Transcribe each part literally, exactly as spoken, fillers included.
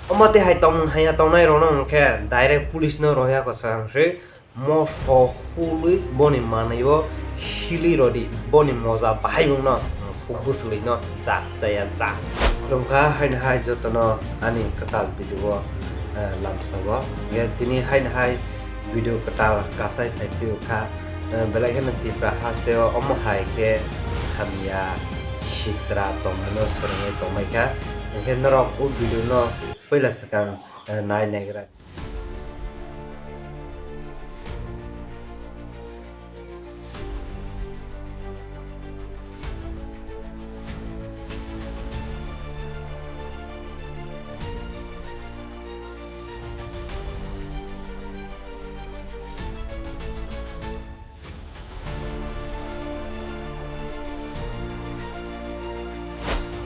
Omo tei hai tongmung haiya tongnai rokno hwnkhe direct police no rohya kwchang se moso hului boni manwi o hili rodi, boni moja bahai bwngno huk bwswlwi no jak chaya jak. Khulumkha haino hai jotono ani kwtal video o, eh, lamsao. Ye tini haino hai video kwtal kasai phai phiyokha, eh, belai kheno Tipra hasteo omo hai khe hamya sitra tongmano swrwngwi tongmaikha. Hinkhe norok o video no puila swkang, eh, nai naigra.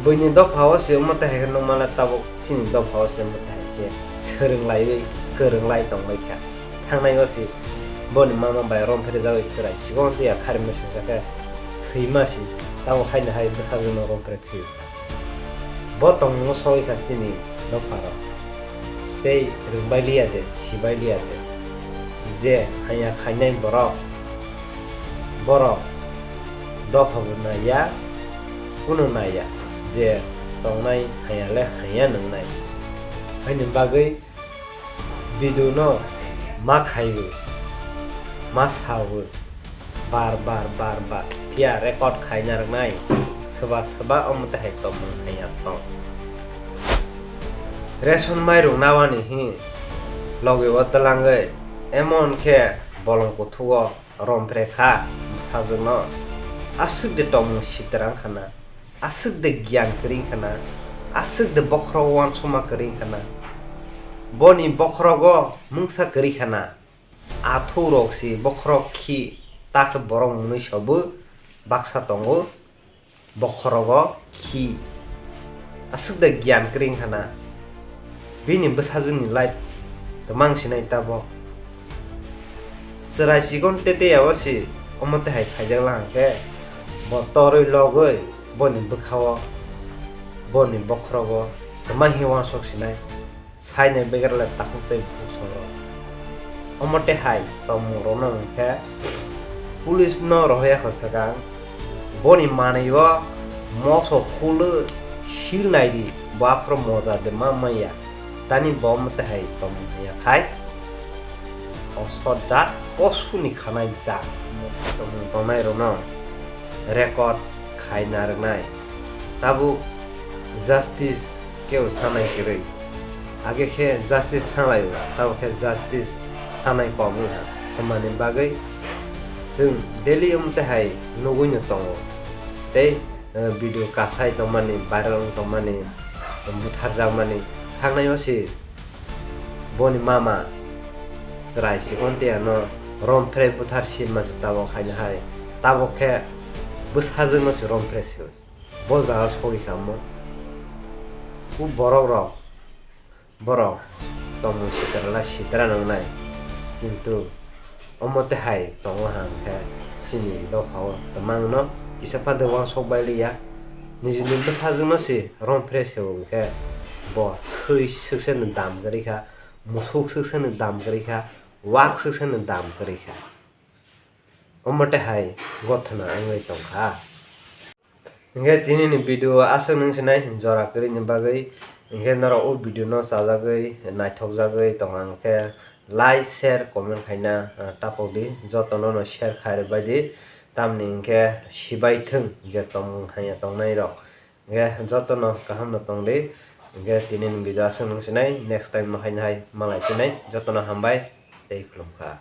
Buini dopha o se omo tei hai khe nukmala tabuk chini dopha o se omo tei hai khe swrwng laiwi kwrwng lai tongbai kha. Thangnai o se boni mama bai rom phre jagwi chwrai chikon tei yakhari masa khe thwima se tabuk haino hai bwsajwkno rom phre thwiwi kha. Bo tongmung sogwi kha chini dopha rok tei rwngbai liya de, sibai liya de. Je haiya khainai borok, borok dopha bo naiya, kunu naiya, je tongnai haiya le haiya nwngnai. Haini bagwi video no ma khaiwi, ma sawi, bar bar, bar bar, phiya record khaina rwnai, swba swba omo tei hai tongmung haiya tong. Ration mairung nawani hi logi o twlangwi, emon khe bolong kuthugo rom phre kha bwsajwkno. Aswk de tongmung sitra wngkha na, aswk de giyan kwrwi wngkha na, aswk de bokhorok uansukma kwrwi wngkha na, boni bokhorogo mungsa kwrwi kha na. Athukrok si bokhorok khi, ta khe borok mwnwi sobo baksa tongo. Bokhorogo khi aswk de giyan kwrwi wngkha na, bini bwsajwkni life twmang sinai tabuk. Chwrai chikon tete yabo si omo tei hai khaijak lang khe, bo torwi logwi boni bwkha-o, boni bokhorogo twmang hi uansuk sinai. Sainai begerle takhuk tei bukhuk songrok. Omo tei hai tongmung rokno hwnkhe police no rohorya kho swkang. Boni manwi o moso khulwi sil nai di, bo aphuru moja de ma manya. Tani bo omo tei hai tongmung hanya khai. Osot jat posuni khanai jat tongmung tongnai rokno record khaina rwnai. Tabuk justice kebo sanai kwrwi. Age khe justice sanglai o, tabuk khe justice sanai kok wngkha. Hwnmani bagwi chwng daily omo tei hai nugwi no tongo. Tei, eh, video kasai tongmani, viral wng tongmani, butharjakmani, thangnai o se boni mama chwrai chikon tei ano rom phre buthar sima se tabuk haino hai. Tabuk khe bwsajwkno se rom phre se. Bo jaga sogwi kha omo. O borok rok, borok tongmung sitra la sitra nangnai. Kintu omo tei hai tongo hang khe chini dopha o twmang no kisa phade uansuk bai liya. Nijini bwsajwk no se rom phre se hwnkhe bo swi swk se no dam kwrwi kha, musuk swk se no dam kwrwi kha, wak swk se no dam kwrwi kha. Omo tei hai gothona wngwi tongkha. Hinkhe tini ni video aswk nung sinai jora kwrwi ni bagwi. Hinkhe norok o video no chajagwi naithok jagwi tong ang khe like, share, comment khaina, ah, tapok di. Joto no no share khai rwbai di. Tamni hinkhe sibai thung je tongmung hanya tongnai rok. Hinkhe joto no kaham no tong di. Hinkhe tini ni video aswk nung sinai, next time no haino hai malai phinai. Joto no hambai tei khulumkha.